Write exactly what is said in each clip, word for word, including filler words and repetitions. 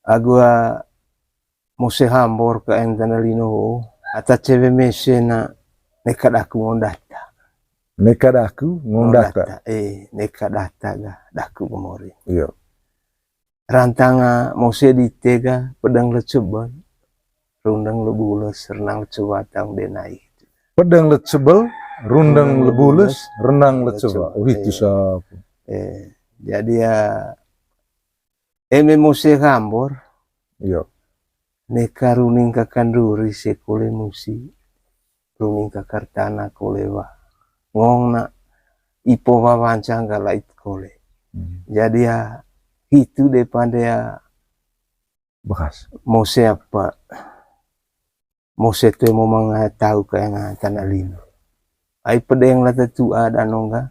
Agu a Mose Hambor ka en tana lino ho, ata cewe mese na neka daku ngo data. Neka daku ngo data. Eh, neka data ga daku kemori. Iyo. Rantanga Mose dite ga pedang lecebel, rundeng lebules, renang lecebel tang denai. Pedang lecebel, rundeng lebules, renang lecebel. Wih, itu siapa? Eh, jadi ya, eme Mose Hambor. Iyo. Neka runing kakanduri se kole musi, runing kakartana kole wa. Ngong na ipo wawanca ga lait kole. Hmm. Jadi ya, hitu de pande ya. Bekas. Mose apa? Mose tu mo manga tau ka en tana lino. Ai pedeng lata tua danong ga.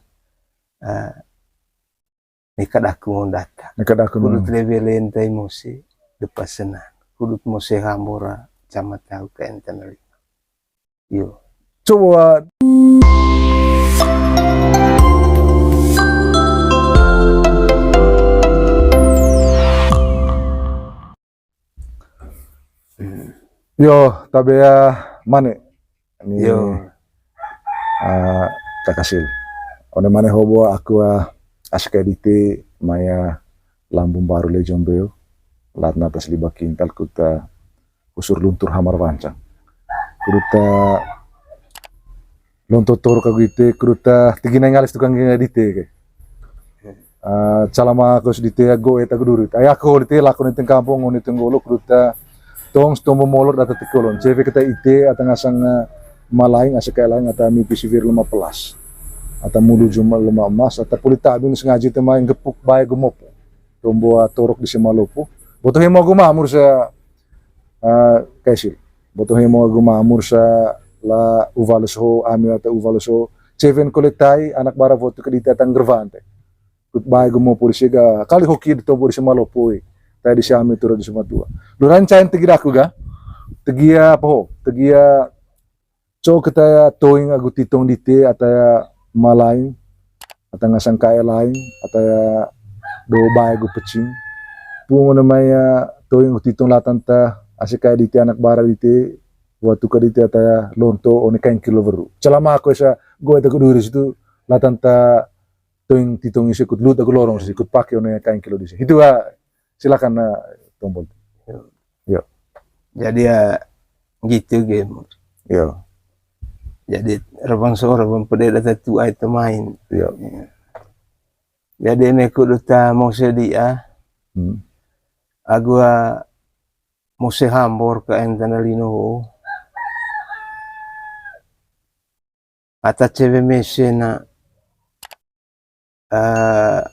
Eh, neka daku ngo data. Neka daku ngo. Kudut lewe lentai Mose, depa senan. Kudut Mose Hambor ra cama tau ka en tana lino. Iyo. Coba. Yo, tabe ya mane. Ni, yo. Ah, Kak Kasil. One mane hobo aku, ah, asik editi maya lambung baru le jombeo. Latna atas lima kintal kuta usur luntur hamar wancang. Kuduta lonto torok agu ite, kuduta tegi nai ngalis tukang genga dite ke. Ah, calama kos dite ago eta gudurut. Ai aku dite lakon ite kampung, ngoni ite ngolo kuduta tong stombo molor data tikolon. Cewe kita ite ata ngasang, eh, malaing asa kayak laing ata mimpi sivir lima belas. Ata mulu juma lima emas, ata puli tabing sengaja ite main gepuk bae gumopo. Tombo, ah, torok di semalopo. Boto hemo agu mamur sa, ah, Kaisil. Boto hemo agu mamur sa la uvales ho, ami ata uvales ho. Cewen kole tai, anak bara foto ke dite ata ngervante. Kut bae gumopo di sega, kali hoki di tombo di semalopo i. Tai di si ami turu di sematua. Luran cain tegi daku ga? Tegi apa ho? Tegi co kita ya toing agu titong dite ata ya malaing, ata ngasang kae laing, ata ya do bae agu pecing. Pungo namai ya toing agu titong latanta, asik kae dite anak bara dite, watu ka dite ata ya lonto one kain kilo weru. Calama ko esa goe ta guduri situ latanta toing titong isi kut lut agu lorong isi kut pake one kain kilo dise. Itu ha, silakan, nah, tombol. Yo. Jadi ya gitu game. Yo. Jadi rebang so rebang pede data tu ai temain. Yo. Jadi meku duta Mose dia. Hmm. Agu a Mose Hambor ka en tana lino ho. Ata cewe mese na, eh,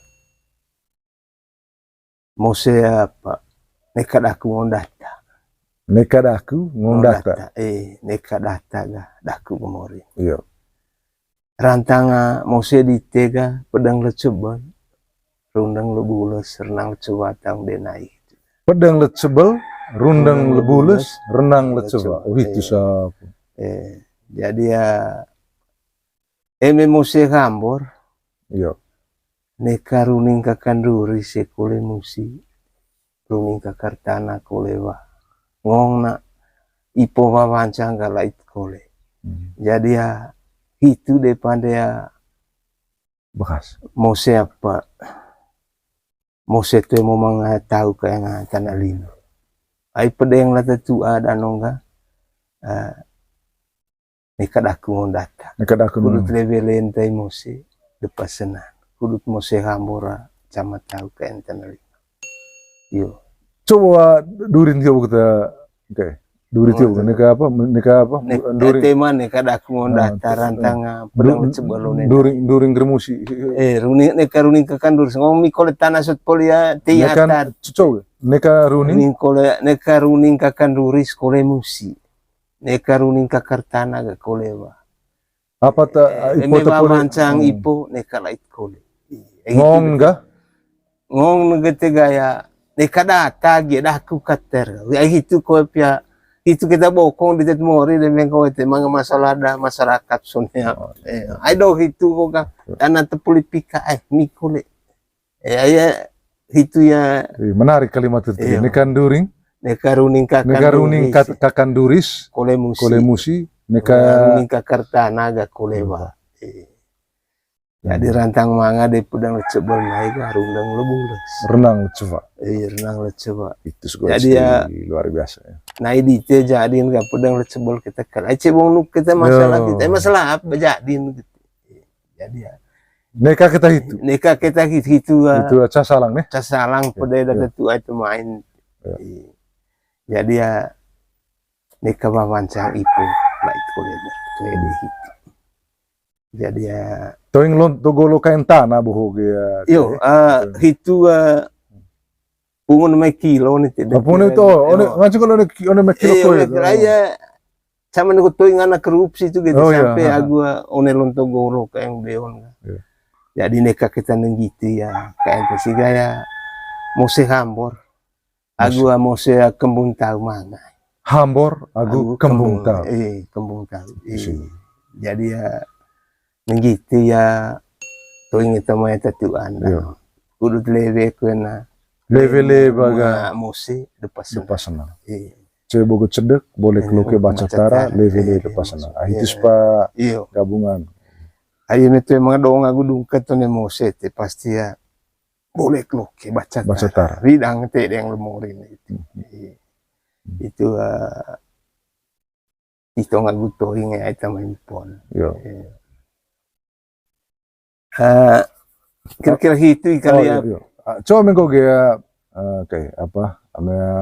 Mose apa? Neka daku ngo data. Neka daku ngo data. Eh, neka data ga daku kemori. Iyo. Rantanga Mose dite ga pedang lecebel, rundeng lebules, renang lecebel tang denai. Pedang lecebel, rundeng lebules, renang lecebel. Wih, itu siapa? Eh, jadi ya, eme Mose Hambor. Iyo. Neka runing kakanduri se kole musi, runing kakartana kole wa. Ngong na ipo wawanca ga lait kole. Hmm. Jadi ya, hitu de pande ya. Bekas. Mose apa? Mose tu mo manga tau ka en tana lino. Ai pedeng lata tua danong ga. Eh, neka daku ngo data. Neka daku ngo. Kudut lewe lentai Mose, depa senan. Kudut Mose Hambor ra cama tau ka en tana lino. Yo. Coba durin tio kita, oke. Durin tio, neka apa? Neka apa? Neka durin. Tema neka daku ngo data rantanga pedang lecebel ne. Durin, durin germusi. Eh, runing, neka runing kakanduri. Ngong mi kole tana sot polia, ti atar. Coba, neka runing. Runing kole, neka runing kakanduri kole musi. Neka runing kakartana ga kole wa. Apa ta, eh, ipo eme ta pone? Wawancang ipo, neka lait kole. Ngong ga? Ngong nege te gaya, neka data gi daku kater. Ya hitu ko pia, hitu kita bokong di tet mori de mengko te manga masalah da masyarakat sonia. Oh, iya. Eh, ai do hitu ko ka, tana tepuli pika, eh, mi kole. Eh, ai, eh, hitu ya. Ih, menarik kalimat itu. Iya. Neka runing. Neka runing kakan Neka runing duris. Kat-, kakan duris. Kole musi. Kole musi. Neka Neka runing kakar tana ga kole ba. Iya. Jadi rantang manga de pedang lecebel nai ga rundeng lebules. Renang leceba. Iya, renang leceba. Itu sebuah Jadi ya, istri luar biasa ya. Nai dite jadin ga pedang lecebel kita kan. Ai cebong nuk kita masalah Yo. kita. Eh, masalah apa jadin gitu. Jadi ya. Neka kita hitu. Neka kita hitu, hitu, ah, Itu, ah, casalang nih. Casalang Ya, pede ya. data tu ai temain. Ya. Iya. Jadi ya neka bawancang ipu. Baik, kole da. Kole da hitu. Jadi ya Toing lonto golo kain tana boho ge ya. Yo, ah, hitu, ah, pungun mai kilo ni tidak Apa ni kira to? ni. One, Yo. Macam kalau one ki-, one mai kilo Iya, kue one to. kira ya. Sama ni ko toing anak korupsi tu gitu Oh, iya, sampai ha, ha. agu, ah, one lonto golo kain beon. Iya. Jadi neka kita nenggitu ya, kain pesiga ya. Mose hambor. Agu Mose. ah, mose, ah, kembung tahu mana. Hambor, agu Agu kembung kembung, tahu. eh, kembung tahu. Eh. Isi. Jadi ya, nenggitu ya, toing itu mai tatuan. Iya. Udut lebe kena. Lebe lebe ga. Mose, depas Depas sana. sana. Eh. Cewek bogo cedek, boleh Eh, keluke baca baca tara, tara. lebe lebe Eh, depas sana. Ah, itu Iya. sepa Iyo. gabungan. Ayo ni tu emang dong agu dungket tu ne mose, te pasti ya. Boleh keluke baca Baca tara. tara. Ridang te deng lemorin itu. Hmm. Iya. Itu, eh, itu ngagu toing ya, itu main pon. Yo. Iya. Eh, kira-kira hitu Oh, kali ya. iya, iya. Ah, coba mengko ge ya, eh, kayak apa, ame ya,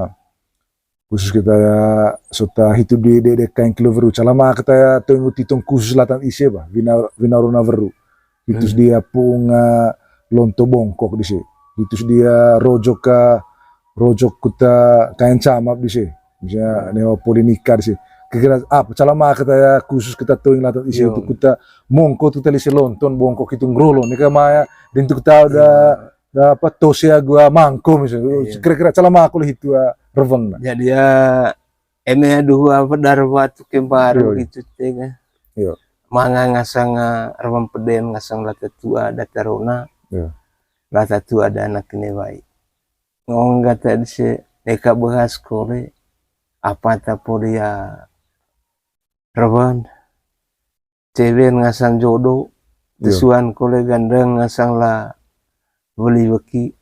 khusus kita ya, sota hitu di de, de kain kilo veru. Calama kita ya, toing uti tong khusus latan ise ba, wina, wina rona veru. Hitus Hmm. dia pung, eh, lonto bongkok dise. Hitus dia rojok ka, rojok kuta kain camap dise. Misalnya Hmm. newa polinika dise. Kira-kira apa? Calama kita ya khusus kita toing latan ise Yo. itu kuta mongko tu tali se lonton bongkok itu ngrolo. Nika maya, dan tu kita ada, Iya. ada apa, tose agu mangko misalnya. Iya. Kira-kira calama aku lah hitu, ah, reweng na. Jadi ya, eme aduh apa, darwa tu kembaru Yo, yo. gitu tega. Yo. Manga ngasang, ah, reweng peden ngasang lata tua data rona. Yo. Lata tua ada anak kene wai. Ngong kata dise, neka behas kole, apa ta podia rewan, cewen ngasang jodoh, Iya. tesuan kole gandeng ngasang la weli weki,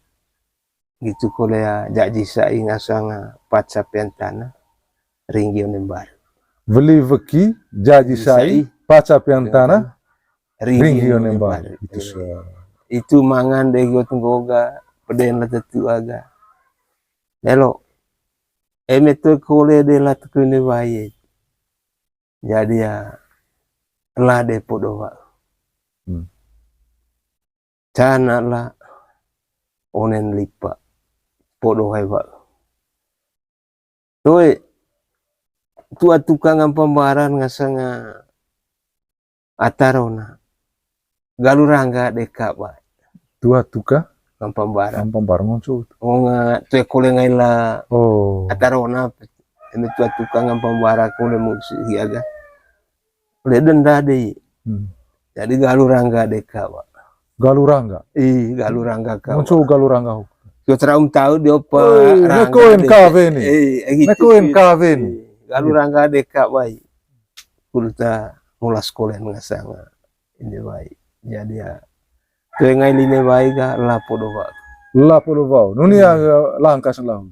gitu kole ya, jaji sai ngasang, ah, paca pentana, ringgi onembar. Weli weki, jaji Jaji sai, sai, paca pentana, pentana, ringgi ringgi onembar. onembar. Itu Iya. se- Itu mangan deh got nggoga, peden la tetu aga. Elo, eme tu kole de la tekune wae. Jadi ya, la de podo wa. Hmm. Cana la onen lipa. Podo hai wa. Toe, tua tukang ampambaran ngasanga atarona. Galu rangga deka ba. Tua tuka? Ampambaran. Ampambaran ngonco. Ngonga toe kole ngai la Oh. atarona. Eme tua tukang ampambara kole musi hiaga. Kole denda dei. Hmm. Jadi galu rangga deka ba. Galu rangga? Ih, galu rangga ka. Ngonco galu rangga. Yo tera um tau dia apa Oi, rangga neko en deka. kawe ni. Eh, eh, gitu, Neko en gitu. kawe ni. Eh, galu rangga deka bai. Kudu ta mulas kolen ngasanga. Ini bai. Jadi ya. Toe ngai line bai ga lapo do ba. Lapo do bau. Nuni ya Hmm. langkas lau.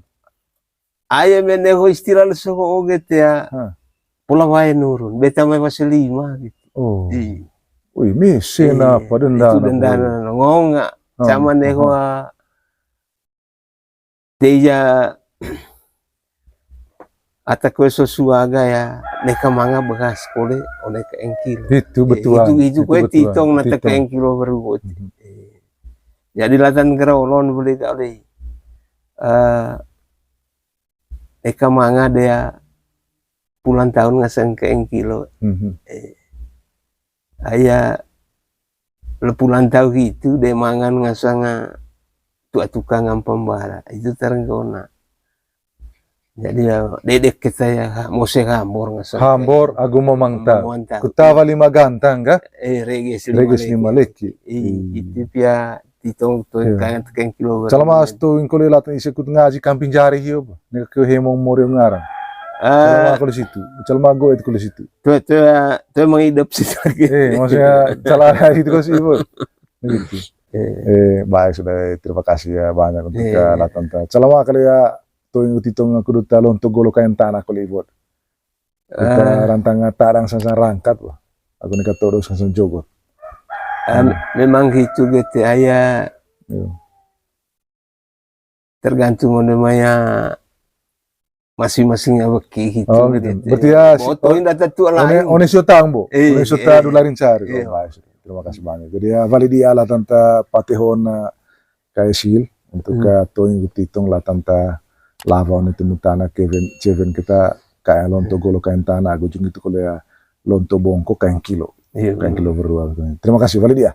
Aye mene ho istilah le soho oge te ya. Hah. Pola wae nurun. Beta mai fase lima gitu. Oh. Ih. Wih, misi Ih, na apa denda itu na denda boy. na, na, ngonga. Hah, Sama ne hah. ho, ah, te ya ata kue sosua ga ya, neka manga bekas kole, o neka engkil. Itu Eh, betulan. itu, itu Itu kue betulan. titong na Titong. teka engkil over buat. Mhm. Eh, jadi latan gera olon boleh kali. Eh, Eka manga dea pulang tahun ngasang ke engkilo. Mhm. Eh, aya le pulang tahun itu de mangan ngasang, ah, tua tukang ampambara. Itu tarenggona. Jadi ya, dedek kita ya, ha, mose hambor ngasang. Hambor agu mamang tahu. Mamang tahu. Kutawa lima gantang kah? Eh, reges lima Reges lima leki. leki. Ih, Hmm. itu pia titong, toing kaen, kaen kilo. Calama sto ingkole latan ise kut ngaji kamping jari hio. Neka ke hemong morio ngarang. Calama kole situ. Calama go itu kole situ. Toe, toe, toe mengidap situ lagi. Eh, maksudnya calama itu kole sih, Bu. Begitu. Eh, baik, sudah, terima kasih ya banyak untuk, eh, latan ta. Calama kali ya, toing titong aku duta lonto golo kaen tana kole, Ibu. Kita rantang tadang sansan rangkat lah. Aku ni kata orang sansan jogot. Ah, memang gitu, gitu, aya. Iya. Tergantung one maya masing-masing awak ki gitu. Oh, gitu. Berarti ya, si, toing data tu lain. One sio tang, Bo. One sio ta dularin cari. Iya. Oh, baik. Terima kasih banyak. Jadi ya, Validi ya latan ta patehon, eh, kae sil untuk ka toing titong latan ta lava one temu tana keven, ceven kita kae lonto golo kaen tana, aku jung itu kole ya lonto bongko kaen kilo. Iya, kaen kilo berdua. Terima kasih, Validi ya.